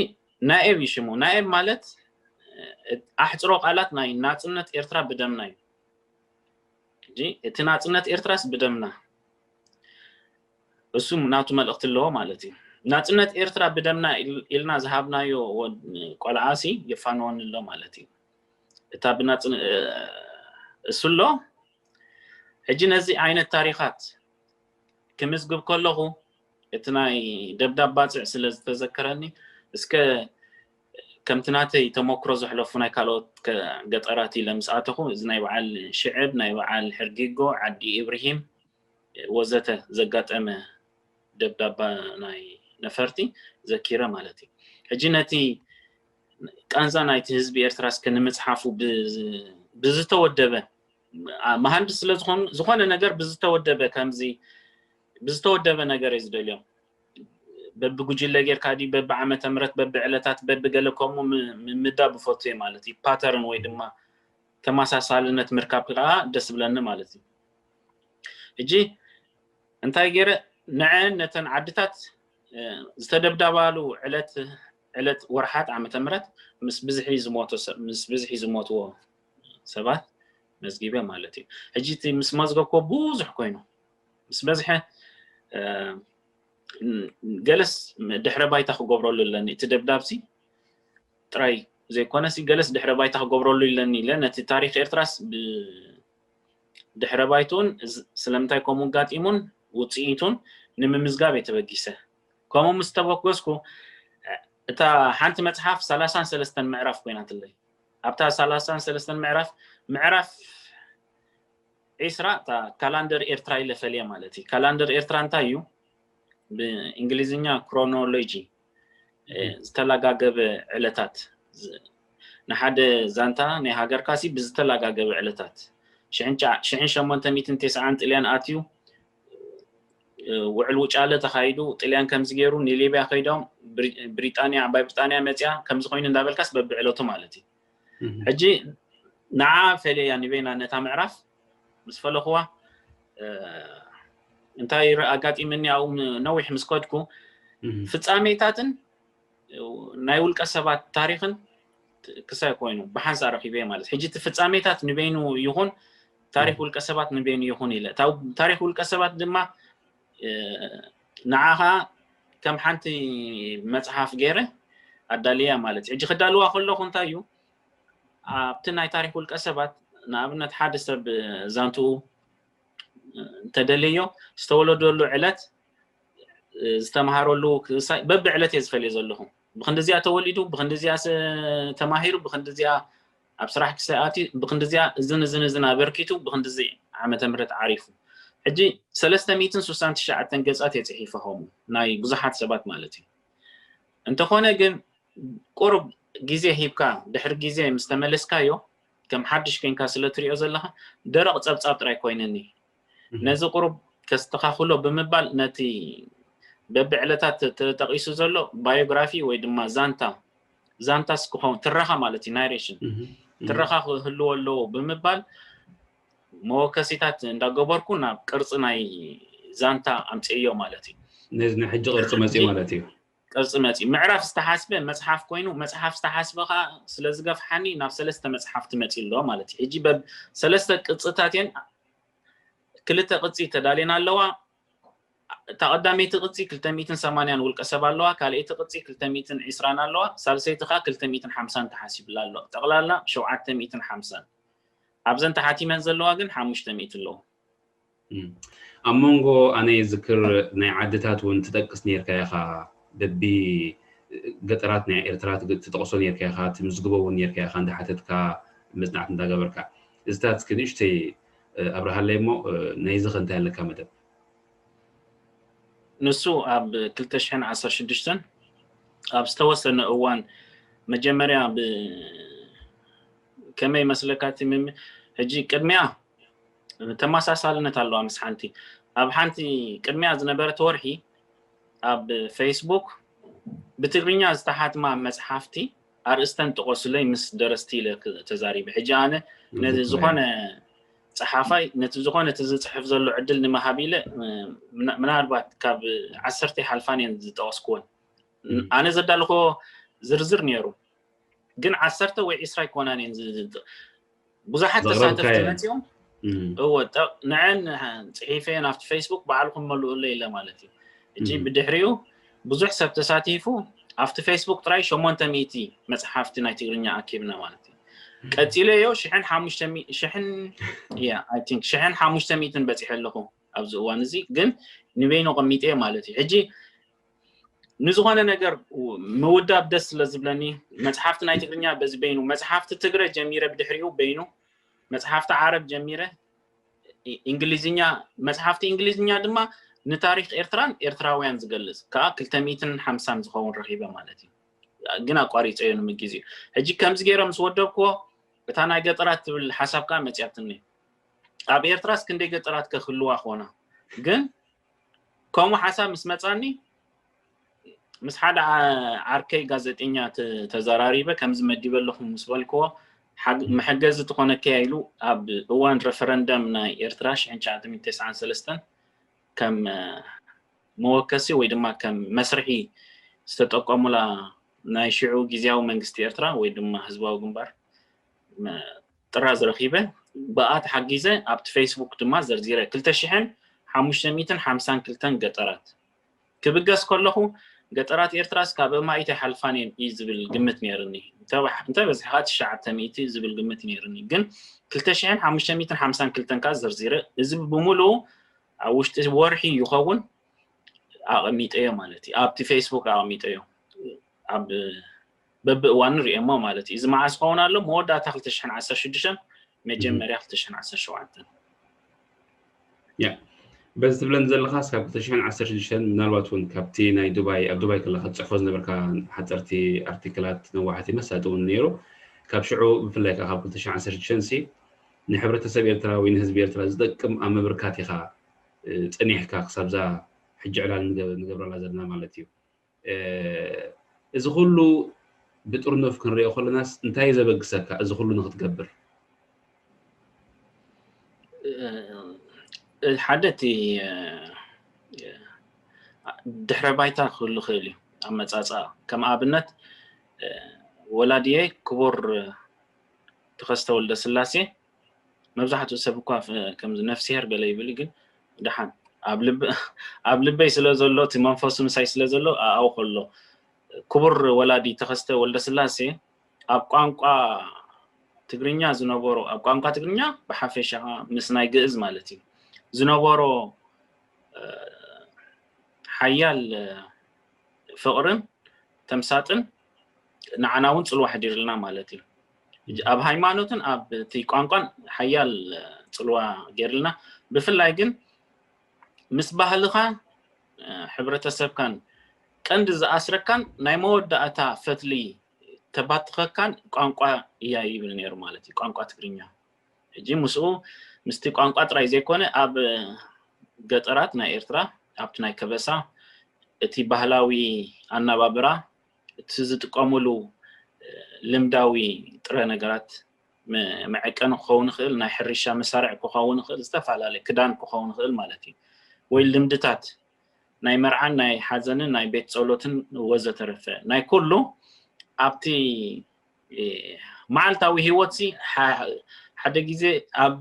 ናኤብ እዩ ሽሙ። ናኤብ ማለት ኣሕፅሮ ቃላት ናይ ናፅነት ኤርትራ ብደምና እዩ። ሕጂ እቲ ናፅነት ኤርትራስ ብደምና፣ እሱ ናቱ መልእኽቲ ኣለዎ ማለት እዩ። ናፅነት ኤርትራ ብደምና ኢልና ዝሃብናዮ ቆልዓሲ የፋንወኒ ኣሎ ማለት እዩ። እታ ብናፅን እሱ ኣሎ። ሕጂ ነዚ ዓይነት ታሪኻት ክምዝግብ ከለኹ እቲ ናይ ደብዳብ ባፅዕ ስለ ዝተዘከረኒ፣ እስከ ከምቲ ናተይ ተመክሮ ዘሕለፉ ናይ ካልኦት ገጠራት ኢለ ምስ ኣተኹ፣ እዚ ናይ በዓል ሽዕብ፣ ናይ በዓል ሕርጊጎ፣ ዓዲ ኢብርሂም ወዘተ ዘጋጠመ ደብዳባ ናይ ነፈርቲ ዘኪረ ማለት እዩ። ሕጂ ነቲ ቃንዛ ናይቲ ህዝቢ ኤርትራ እስከ ንምፅሓፉ ብዝተወደበ፣ መሃንድስ ስለ ዝኾነ ነገር ብዝተወደበ፣ ከምዚ ብዝተወደበ ነገር እየ ዝደልዮ። በብጉጅለ ጌርካ ድዩ፣ በብዓመተ ምህረት፣ በብዕለታት፣ በብገለ ከምኡ ምምዳብ እፈቱ እየ ማለት እዩ። ፓተርን ወይ ድማ ተመሳሳልነት ምርካብ ከዓ ደስ ብለኒ ማለት እዩ። ሕጂ እንታይ ገይረ፣ ንዐን ነተን ዓድታት ዝተደብዳባሉ ዕለት ዕለት ወርሓት ዓመተ ምህረት ምስ ብዝሒ ዝሞቶ ሰብ፣ ምስ ብዝሒ ዝሞትዎ ሰባት መዝጊበ ማለት እዩ። ሕጂ እቲ ምስ መዝገብኮ ብዙሕ ኮይኑ ምስ በዝሐ፣ ገለስ ድሕረ ባይታ ክገብረሉ ኣለኒ። እቲ ደብዳብሲ ጥራይ ዘይኮነሲ፣ ገለስ ድሕረ ባይታ ክገብረሉ ኣለኒ ኢለ ነቲ ታሪኽ ኤርትራስ ድሕረ ባይትኡን ስለምንታይ ከምኡ ጋጢሙን ውፅኢቱን ንምምዝጋብ እየ ተበጊሰ። ከምኡ ምስ ተበገስኩ፣ እታ ሓንቲ መፅሓፍ ሰላሳን ሰለስተን ምዕራፍ ኮይናትለይ። ኣብታ ሰላሳን ሰለስተን ምዕራፍ፣ ምዕራፍ ዒስራ እታ ካላንደር ኤርትራ ኢለ ፈልየ ማለት እዩ። ካላንደር ኤርትራ እንታይ እዩ? ብእንግሊዝኛ ክሮኖሎጂ፣ ዝተለጋገበ ዕለታት። ንሓደ ዛንታ ናይ ሃገርካሲ ብዝተለጋገበ ዕለታት፣ ሽሕን ሸሞንተ ሚእትን ተስዓን ጥልያን ኣትዩ፣ ውዕል ውጫለ ተኻይዱ፣ ጥልያን ከምዚ ገይሩ፣ ንሊብያ ከይዶም፣ ብሪጣንያ፣ ዓባይ ብሪጣንያ መፅያ ከምዚ ኮይኑ እንዳበልካስ በብዕለቱ ማለት እዩ። ሕጂ ንዓ ፈለያ ንበይና ነታ ምዕራፍ ምስ ፈለኽዋ እንታይ ኣጋጢምኒ ኣብኡ ነዊሕ ምስ ከድኩ ፍፃሜታትን ናይ ውልቀ ሰባት ታሪኽን ክሳይ ኮይኑ ብሓንሳ ረኺበ ማለት ሕጂ እቲ ፍፃሜታት ንበይኑ ይኹን ታሪክ ውልቀ ሰባት ንበይኑ ይኹን ኢለ ታሪክ ውልቀ ሰባት ድማ ንዓኻ ከም ሓንቲ መፅሓፍ ገይረ ኣዳልያ ማለት ሕጂ ክዳልዋ ከለኹ እንታይ እዩ ኣብቲ ናይ ታሪክ ውልቀ ሰባት ንኣብነት ሓደ ሰብ ዛንትኡ እንተደለዮ ዝተወለደሉ ዕለት ዝተምሃረሉ በቢ ዕለት እየ ዝፈልዮ ዘለኹ ብክንዲዚኣ ተወሊዱ ብክንዲዚኣ ተማሂሩ ብክንዲዚኣ ኣብ ስራሕ ክሰኣት ብክንዲዚኣ እዝን እዝን እዝን ኣበርኪቱ ብክንዲዚ ዓመተ ምህረት ዓሪፉ ሕጂ ሰለስተ ሚእትን ስሳን ትሽዓተን ገጻት እየ ጽሒፈ ከምኡ ናይ ብዙሓት ሰባት ማለት እዩ እንተኾነ ግን ቁሩብ ግዜ ሂብካ ድሕሪ ግዜ ምስ ተመለስካዮ ከም ሓድሽ ኮይንካ ስለ ትሪኦ ዘለኻ ደረቕ ጸብጻብ ጥራይ ኮይነኒ ነዚ ቁሩብ ከስተኻኽሎ ብምባል ነቲ በብዕለታት ተጠቒሱ ዘሎ ባዮግራፊ ወይ ድማ ዛንታ ዛንታስ ክኸውን ትረኻ ማለት እዩ ናሬሽን ትረኻ ክህልዎ ኣለዎ ብምባል መወከሲታት እንዳገበርኩ ናብ ቅርፂ ናይ ዛንታ ኣምፅእዮ ማለት እዩ ነዚ ናይ ሕጂ ቅርፂ መፅእ ማለት እዩ ቅርፂ መፂ ምዕራፍ ዝተሓስበ መፅሓፍ ኮይኑ መፅሓፍ ዝተሓስበ ከዓ ስለ ዝገፍሓኒ ናብ ሰለስተ መፅሓፍቲ መፂ ኣሎ ማለት እዩ ሕጂ ሰለስተ ቅፅታት እየን ክልተ ቅፂ ተዳልየን ኣለዋ እታ ቀዳመይቲ ቅፂ ክልተ ሚእትን ሰማንያን ውልቀ ሰብ ኣለዋ ካልኣይቲ ቅፂ ክልተ ሚእትን ዕስራን ኣለዋ ሳልሰይቲ ከዓ ክልተ ሚእትን ሓምሳን ተሓሲብላ ኣሎ ጠቕላላ ሸውዓተ ሚእትን ሓምሳን ኣብዘን ተሓቲመን ዘለዋ ግን ሓሙሽተ ሚእቲ ኣለዉ ኣብ መንጎ ኣነ ዝክር ናይ ዓድታት እውን ትጠቅስ ነርካ ኢኻ በቢ ገጠራት ናይ ኤርትራ ትጠቕሶ ነርካ ኢኻ ትምዝግቦ እውን ነርካ ኢኻ እንዳሓተትካ መጽናዕቲ እንዳገበርካ እዚታት እስኪ ንእሽተይ ኣብርሃለይ እሞ ናይዚ ከ እንታይ ኣለካ መደብ ንሱ ኣብ ክልተ ሽሕን ዓሰርተ ሽዱሽተን ኣብ ዝተወሰነ እዋን መጀመርያ ከመይ መስለካ እቲ ምም ሕጂ ቅድሚያ ተመሳሳልነት ኣለዋ ምስ ሓንቲ ኣብ ሓንቲ ቅድሚያ ዝነበረት ወርሒ ኣብ ፌስቡክ ብትግርኛ ዝተሓትማ መፅሓፍቲ ኣርእስተን ጥቐሱለይ ምስ ደረስቲ ኢለ ተዛሪበ ሕጂ ኣነ ነዚ ዝኾነ ፀሓፋይ ነቲ ዝኾነ እቲ ዝፅሕፍ ዘሎ ዕድል ንምሃብ ኢለ ምናልባት ካብ ዓሰርተ ሓልፋን እየን ዝጠቐስኩወን ኣነ ዘዳለኾ ዝርዝር ነይሩ ግን ዓሰርተ ወይ ዕስራ ኣይኮናን እየን ብዙሓት ተሳተፍቲ መፅኦም እወ ንዐን ፅሒፈ ናብቲ ፌስቡክ ባዕልኩም መልኡለ ኢለ ማለት እዩ እጂ ብድሕሪኡ ብዙሕ ሰብ ተሳቲፉ ኣብቲ ፌስቡክ ጥራይ ሸሞንተ ሚእቲ መፅሓፍቲ ናይ ትግርኛ ኣኪብና ማለት እዩ ቀፂለዮ ሽሕን ሓሙሽተ ሽሕን እያ ሽሕን ሓሙሽተ ሚእትን በፂሐ ኣለኹ ኣብዚ እዋን እዚ ግን ንበይኑ ቀሚጠ ማለት እዩ ሕጂ ንዝኾነ ነገር ምውዳብ ደስ ስለ ዝብለኒ መፅሓፍቲ ናይ ትግርኛ በዚ በይኑ መፅሓፍቲ ትግረ ጀሚረ ብድሕሪኡ በይኑ መፅሓፍቲ ዓረብ ጀሚረ እንግሊዝኛ መፅሓፍቲ እንግሊዝኛ ድማ ንታሪክ ኤርትራን ኤርትራውያን ዝገልፅ ከዓ ክልተ ሚእትን ሓምሳን ዝኸውን ረኪበ ማለት እዩ ግን ኣቋሪፀዮ ንምግዜ ሕጂ ከምዚ ገይረ ምስ ወደብክዎ እታ ናይ ገጠራት ትብል ሓሳብ ከዓ መፅያትኒ ኣብ ኤርትራስ ክንደይ ገጠራት ከክህልዋ ክኾና ግን ከምኡ ሓሳብ ምስ መፃኒ ምስ ሓደ ዓርከይ ጋዜጠኛ ተዘራሪበ ከምዚ መዲበ ኣለኹም ምስ በልክዎ መሐገዚ ትኾነከያ ኢሉ ኣብ እዋን ረፈረንደም ናይ ኤርትራ ሽሕን ትሽዓተ ሚእትን ተስዓን ሰለስተን ከም መወከሲ ወይ ድማ ከም መስርሒ ዝተጠቀሙላ ናይ ሽዑ ግዜያዊ መንግስቲ ኤርትራ ወይ ድማ ህዝባዊ ግንባር ጥራዝ ረኺበ ብኣ ተሓጊዘ ኣብቲ ፌስቡክ ድማ ዘርዚረ ክልተ ሽሕን ሓሙሽተ ሚእትን ሓምሳን ክልተን ገጠራት ክብገስ ከለኹ ገጠራት ኤርትራስ ካብ እማኢት ኣይሓልፋን እየን እዩ ዝብል ግምት ነይርኒ እንተበዝሕኻ ትሽዓተ ሚእቲ ዝብል ግምት ነይርኒ ግን ክልተ ሽሕን ሓሙሽተ ሚእትን ሓምሳን ክልተን ከዓ ዘርዚረ እዚ ብምሉኡ ኣብ ውሽጢ ወርሒ ይኸውን ኣቐሚጠዮ ማለት እዩ ኣብቲ ፌስቡክ ኣቐሚጠዮ ኣብ በብእዋኑ ሪኤሞ ማለት እዩ እዚ መዓስ ክኸውን ኣሎ መወዳእታ ክልተ ሽሕን ዓሰርተ ሽዱሽተን መጀመርያ ክልተ ሽሕን ዓሰርተ ሸውዓተን ያ በዚ ትብለን ዘለኻስ ካብ ክልተ ሽሕን ዓሰርተ ሽዱሽተን ምናልባት እውን ካብቲ ናይ ዱባይ ኣብ ዱባይ ከለካ ትፅሕፎ ዝነበርካ ሓፀርቲ ኣርቲክላት ነዋሕቲ መሳጢ እውን ነይሩ ካብ ሽዑ ብፍላይ ካብ ክልተ ሽሕን ዓሰርተ ሽዱሽተን ሲ ንሕብረተሰብ ኤርትራ ወይ ንህዝቢ ኤርትራ ዝጠቅም ኣብ ምብርካት ኢኻ ፀኒሕካ ክሳብዛ ሕጂ ዕላል ንገ- ንገብረላ ዘለና ማለት እዩ። እ፣ እዚ ኩሉ ብጥርኑፍ ክንሪኦ ከለናስ እንታይ እዩ ዘበግሰካ እዚ ኩሉ ንክትገብር? እ፣ ሓደ እቲ እ፣ ድሕረ ባይታ ክህሉ ይኽእል እዩ። ኣመፃፅኣ ከም ኣብነት እ፣ ወላዲየይ ክቡር ተኸስተ ወልደ ስላሴ፣ መብዛሕትኡ ሰብ እኳ ፍ- ከምዚ ነፍስሄር ገለ ይብል እዩ፣ ግን ደሓን ኣብ ልብ- ኣብ ልበይ ስለ ዘሎ፣ እቲ መንፈሱ ምሳይ ስለ ዘሎ ኣኣው ከሎ ክቡር ወላዲ ተኸስተ ወልደ ስላሴ ኣብ ቋንቋ ትግርኛ ዝነበሮ፣ ኣብ ቋንቋ ትግርኛ ብሓፈሻ ምስ ናይ ግእዝ ማለት እዩ ዝነበሮ እ፣ ሓያል እ፣ ፍቕርን ተምሳጥን ንዓና እውን ፅልዋ ሕዲርልና ማለት እዩ። ኣብ ሃይማኖትን ኣብ እቲ ቋንቋን ሓያል እ፣ ፅልዋ ገይርልና። ብፍላይ ግን ምስ ባህልኻ እ፣ ሕብረተሰብካን ቀንዲ ዝኣስረካን ናይ መወዳእታ ፈትሊ ተባትኸካን ቋንቋ እያ ይብል ነይሩ ማለት እዩ፣ ቋንቋ ትግርኛ። ሕጂ ምስኡ ምስቲ ቋንቋ ጥራይ ዘይኮነ ኣብ ገጠራት ናይ ኤርትራ ኣብቲ ናይ ከበሳ እቲ ባህላዊ ኣናባብራ እቲ ዝጥቀሙሉ ልምዳዊ ጥረ ነገራት መ- መዐቀኒ ክኸውን ይኽእል፣ ናይ ሕርሻ መሳርዕ ክኸውን ይኽእል፣ ዝተፈላለየ ክዳን ክኸውን ይኽእል ማለት እዩ። ወይ ልምድታት ናይ መርዓን ናይ ሓዘንን ናይ ቤት ጸሎትን ወዘተረፈ ናይ ኩሉ ኣብቲ እ፣ መዓልታዊ ህይወት ሲ ሓደ ግዜ ኣብ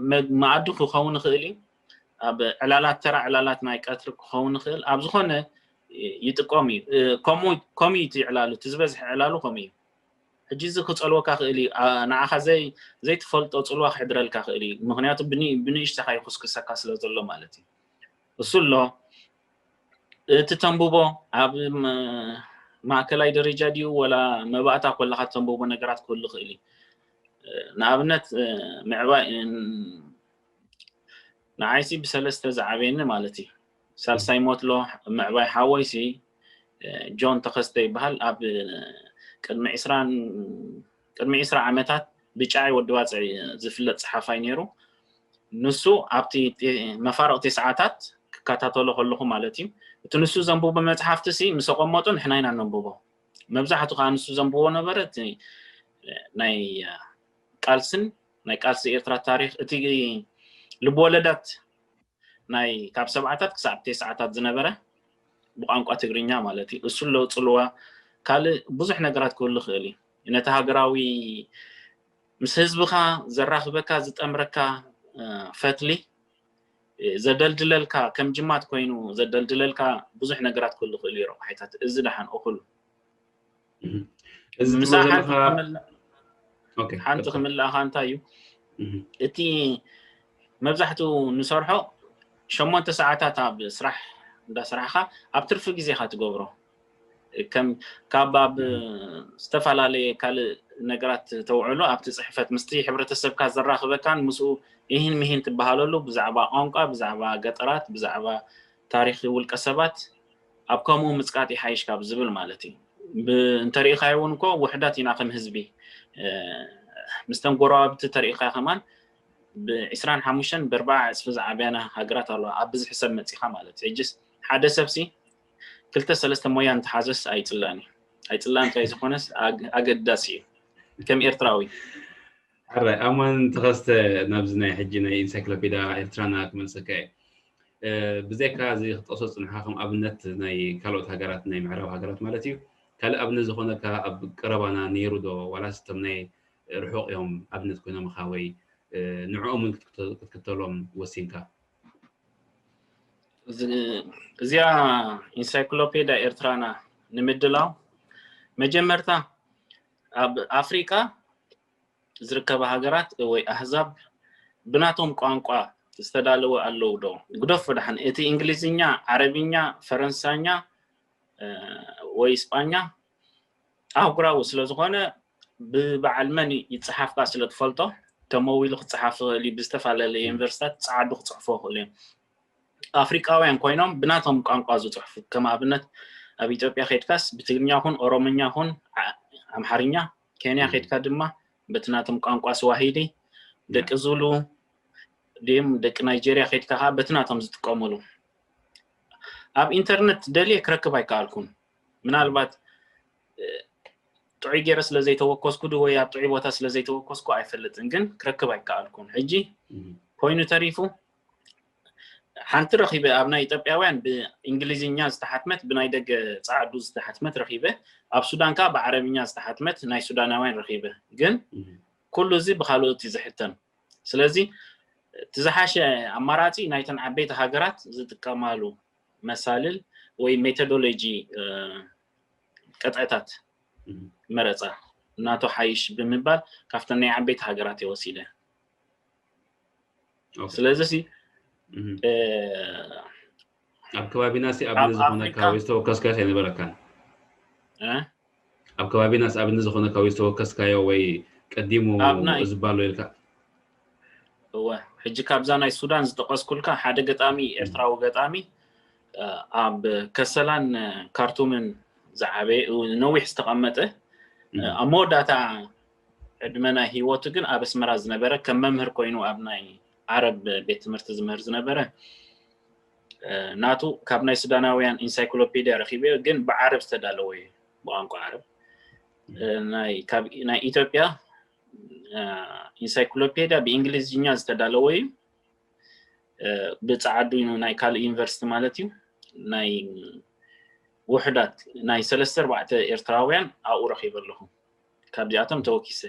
መ- መኣዲ ክኸውን ይኽእል እዩ፣ ኣብ ዕላላት ተራ ዕላላት ናይ ቀትሪ ክኸውን ይኽእል፣ ኣብ ዝኾነ ይጥቀም እዩ። እ፣ ከምኡ ከምኡ እዩ እቲ ዕላሉ፣ እቲ ዝበዝሐ ዕላሉ ከምኡ እዩ። ሕጂ እዚ ክጸልወካ ክእል እዩ፣ ኣ- ንዓኻ ዘይ ዘይትፈልጦ ጽልዋ ክሕድረልካ ክእል እዩ። ምክንያቱ ብን- ብንእሽተኻ ይኹስኩሰካ ስለ ዘሎ ማለት እዩ። እሱ ኣሎ። እቲ ተንብቦ ኣብ ም- ማእከላይ ደረጃ ድዩ ወላ መባእታ ኮለኻ ተንብቦ ነገራት ክህሉ ክእል እዩ። ንኣብነት ምዕባይ ንዓይሲ ብሰለስተ ዝዓበየኒ ማለት እዩ። ሳልሳይ ሞትሎ ምዕባይ ሓወይሲ ጆን ተኸስተ ይበሃል። ኣብ ቅድሚ ዕስራን ቅድሚ ዕስራ ዓመታት ብጫይ ወዲ ባፅዕ ዝፍለጥ ፀሓፋይ ነይሩ። ንሱ ኣብቲ መፋርቕቲ ሰዓታት ክከታተሎ ከለኹ ማለት እዩ፣ እቲ ንሱ ዘንብቦ መፅሓፍቲ ሲ ምስ ኣቐመጡ ንሕና ኢና ነንብቦ። መብዛሕቱ ከዓ ንሱ ዘንብቦ ነበረ እቲ ናይ ቃልስን ናይ ቃልሲ ኤርትራ ታሪክ፣ እቲ ልብወለዳት ናይ ካብ ሰብዓታት ክሳብ ተስዓታት ዝነበረ ብቋንቋ ትግርኛ ማለት እዩ። እሱ ኣሎ ፅልዋ ካልእ ብዙሕ ነገራት ክህሉ ይኽእል እዩ። ነቲ ሃገራዊ ምስ ህዝብኻ ዘራኽበካ ዝጠምረካ ፈትሊ ዘደልድለልካ ከም ጅማት ኮይኑ ዘደልድለልካ ብዙሕ ነገራት ክህሉ ይኽእል እዩ። ረቑሒታት እዚ ደሓን እኹል እዚ ምሳ ትብሎ ሓንቲ ዘለኻ ክምልእ- ኦኬ፣ ሓንቲ ቀጥል። ክምልኣኻ እንታይ እዩ እህ፣ እቲ መብዛሕትኡ ንሰርሖ ሸሞንተ ሰዓታት ኣብ ስራሕ እንዳስራሕካ ኣብ ትርፊ ግዜኻ ትገብሮ ከም ካብ ኣብ ዝተፈላለየ ካልእ ነገራት ተውዕሎ ኣብቲ ፅሕፈት ምስቲ ሕብረተሰብካ ዘራኽበካን ምስኡ ይህን ምሂን ትበሃለሉ ብዛዕባ ቋንቋ ብዛዕባ ገጠራት ብዛዕባ ታሪክ ውልቀ ሰባት ኣብ ከምኡ ምፅቃጥ ይሓይሽ ካብ ዝብል ማለት እዩ። ብ- እንተሪኢኻዮ እውን እኮ ውሕዳት ኢና ከም ህዝቢ እ፣ ምስተን ጎረባብቲ ተሪኢኻ ከማን ብዕስራን ሓሙሽተን ብኣርባዓ ዕፅፊ ዝዓብያና ሃገራት ኣለዋ ኣብ ብዝሒ ሰብ መፂኻ ማለት እዩ። ሕጅስ ሓደ ሰብሲ ክልተ ሰለስተ ሞያ እንተሓዘስ ኣይፅላእን እዩ። ኣይፅላእን እንታይ ዝኾነስ ኣግ- ኣገዳሲ እዩ ከም ኤርትራዊ። ሕራይ ኣማን ተኸስተ ናብዚ ናይ ሕጂ ናይ ኢንሳይክሎፔድያ ኤርትራና ክመልሰካ እየ። እ፣ ብዘይካ እዚ ክጠቕሶ ዝፅንሓ ከም ኣብነት ናይ ካልኦት ሃገራት ናይ ምዕራብ ሃገራት ማለት እዩ ካልእ ኣብነት ዝኾነካ ኣብ ቀረባና ነይሩ ዶ ዋላስ እቶም ናይ ርሑቕ እዮም ኣብነት ኮይኖምኻ ወይ እ፣ ንዕኦም እውን ክትክተ- ክትክተሎም ወሲንካ? እዚ- እዚኣ ኢንሳይክሎፔድያ ኤርትራና ንምድላው መጀመርታ ኣብ ኣፍሪቃ ዝርከባ ሃገራት ወይ ኣህዛብ ብናቶም ቋንቋ ዝተዳለወ ኣለዉ ዶ? ግደፎ ደሓን እቲ እንግሊዝኛ፣ ዓረብኛ፣ ፈረንሳኛ እ፣ ወይ ስጳኛ ኣህጉራዊ ስለ ዝኾነ ብበዓል መን ይፀሓፍ ከዓ ስለ ትፈልጦ ተመዊሉ ክፀሓፍ ይኽእል እዩ። ብዝተፈላለየ ዩኒቨርሲታት ፀዓዱ ክፅሕፎ ይኽእሉ እዮም። ኣፍሪቃውያን ኮይኖም ብናቶም ቋንቋ ዝፅሕፉ ከም ኣብነት ኣብ ኢትዮጵያ ከድካስ ብትግርኛ ኹን ኦሮምኛ ኹን ዓ- ኣምሓርኛ ኬንያ ከድካ ድማ በቲ ናቶም ቋንቋ ስዋሂሊ ደቂ ዙሉ ድም ደቂ ናይጄርያ ከድካ ከዓ በቲ ናቶም ዝጥቀሙሉ ኣብ ኢንተርነት ደልየ ክረክብ ኣይከኣልኩን። ምናልባት ጥዑይ ገይረ ስለ ዘይተወከስኩ ዶ ወይ ኣብ ጥዑይ ቦታ ስለ ዘይተወከስኩ ኣይፈልጥን፣ ግን ክረክብ ኣይከኣልኩን። ሕጂ ኮይኑ ተሪፉ ሓንቲ ረኺበ ኣብ ናይ ኢትዮጵያውያን ብእንግሊዝኛ ዝተሓትመት ብናይ ደገ ፃዕዱ ዝተሓትመት ረኺበ። ኣብ ሱዳን ከዓ ብዓረብኛ ዝተሓትመት ናይ ሱዳናውያን ረኺበ። ግን ኩሉ እዚ ብካልኦት እዩ ዝሕተም። ስለዚ እቲ ዝሓሸ ኣማራፂ ናይተን ዓበይቲ ሃገራት ዝጥቀማሉ መሳልል ወይ ሜቶዶሎጂ ቅጥዕታት መረፃ እናቶ ሓይሽ ብምባል ካብተን ናይ ዓበይቲ ሃገራት እየ ወሲደ። ስለዚ ሲ ኣብ ከባቢና ሲ ኣብነት ዝኾነካ ወይ ዝተወከስካዮ ኣይነበረካን? ኣብ ከባቢና ሲ ኣብነት ዝኾነካ ወይ ዝተወከስካዮ ወይ ቀዲሙ ዝበሎ ኢልካ? እወ፣ ሕጂ ካብዛ ናይ ሱዳን ዝጠቀስኩልካ ሓደ ገጣሚ፣ ኤርትራዊ ገጣሚ፣ ኣብ ከሰላን ካርቱምን ዝዓበየ፣ ነዊሕ ዝተቐመጠ፣ ኣብ መወዳእታ ዕድመ ናይ ህይወቱ ግን ኣብ ኣስመራ ዝነበረ፣ ከም መምህር ኮይኑ ኣብ ናይ ዓረብ ቤት ትምህርቲ ዝምህር ዝነበረ፣ ናቱ ካብ ናይ ሱዳናውያን ኢንሳይክሎፔድያ ረኺበዮ፣ ግን ብዓረብ ዝተዳለወ እዩ፣ ብቋንቋ ዓረብ። ናይ ኢትዮጵያ ኢንሳይክሎፔድያ ብእንግሊዝኛ ዝተዳለወ እዩ። ብፀዓዱ ናይ ካልእ ዩኒቨርሲቲ ማለት እዩ። ናይ ውሕዳት ናይ ሰለስተ ኣርባዕተ ኤርትራውያን ኣብኡ ረኺበ ኣለኹ። ካብዚኣቶም ተወኪሰ።